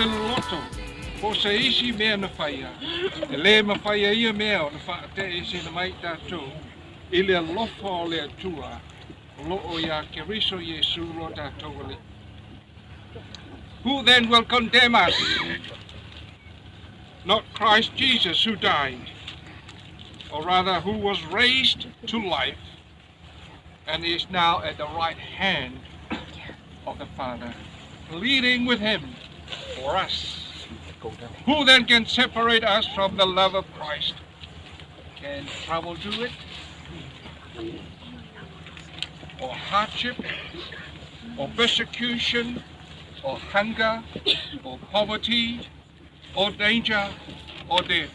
vave loloto, po o se isi mea na faia, e lē mafai e ia mea ona faateʻeseina mai tatou i le alofa o le Atua o loo iā Keriso Iesu lo tatou Alii. Who then will condemn us? Not Christ Jesus, who died, or rather who was raised to life and is now at the right hand of the Father, pleading with him for us. Who then can separate us from the love of Christ? Can trouble do it? Or hardship? Or persecution? Or hunger? Or poverty? Or danger? Or death?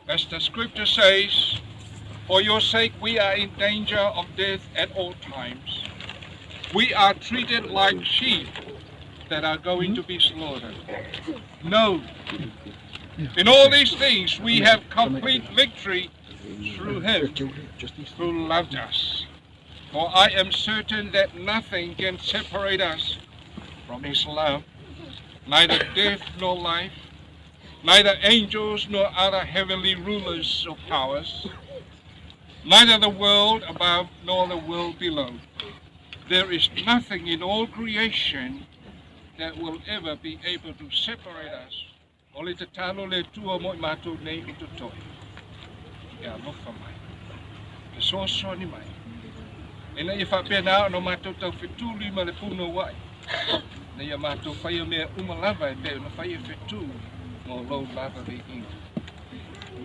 As the scripture says, "For your sake we are in danger of death at all times. We are treated like sheep that are going to be slaughtered." No. In all these things we have complete victory through him who loved us. For I am certain that nothing can separate us from his love, neither death nor life, neither angels nor other heavenly rulers or powers, neither the world above nor the world below. There is nothing in all creation that will ever be able to separate us. O le tatalo le Atua mo i matou nei o totoe. Ia alofa mai. Fesoasoani mai. Ina ia faapena ona matou taufetuli ma le punouai. Ina ia matou faia mea uma lava e pei ona fai e fetu mo lou lava viiga.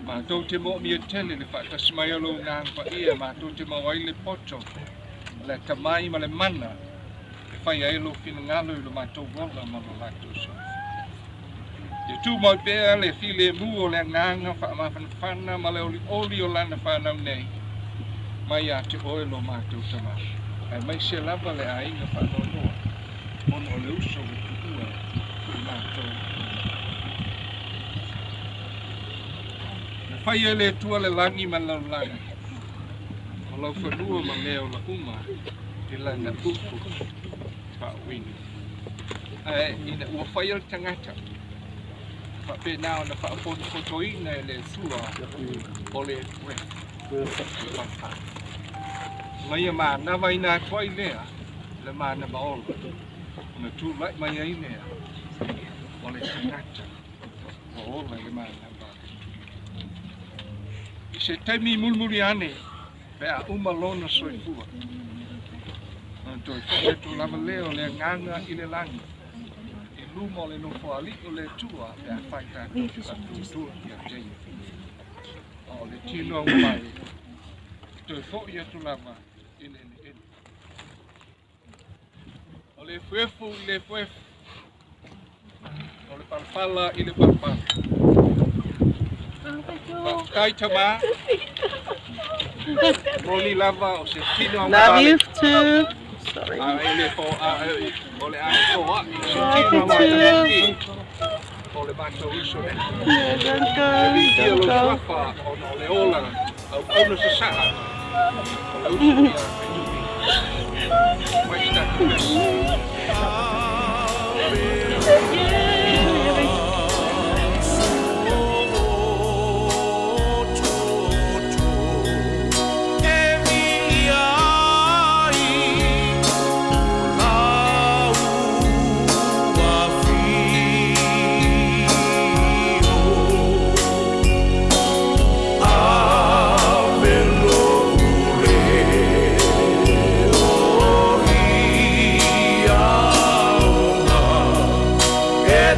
Matou te moomia tele le faatasi mai o lou Agaga Paia matou te maua ai le poto, le atamai ma le mana e fai ai lou finagalo i lo matou ola ma lo latou soifua. Ia tumau pea le filemu o le agaga faamafanafana ma le olioli o lana fanau nei mai ia te oe lo matou Tama, aemaise lava le aiga faanoanoa ona o le uso ua tuua i matou. Na faia e le Atua le lagi ma le lalolagi, o laufanua ma mea ola uma i lana upu faauiga. Ae ina ua faia le tagata, faapena ona faapotopotoina e le Atua o le breath, le ma ia manavaina atu ai lea le manava ola, ona tulai mai ai lea o le tagata ua ola i le manava. I se taimi mulimuli ane, pe a uma lona soifua, ona toe foi atu lava lea o le agaga i le lagi, i luma o le nofoalii o le Atua pe afai tatou te faatuatua ia te ia. A o le tino mai, e toe foi atu lava i le eleele. O le efuefu i le efuefu, o le palapala i le palapala. Faafetai Tama. Moni lava o se tino Love you too. Sorry. A e le fo a e o le a fo a i se tino au o le matou uso le. Yeah, don't go. Ia Don't lo go. suafa ona o le ola au auna sasaa o le uso ia Fetui. Mai se tatou mea. E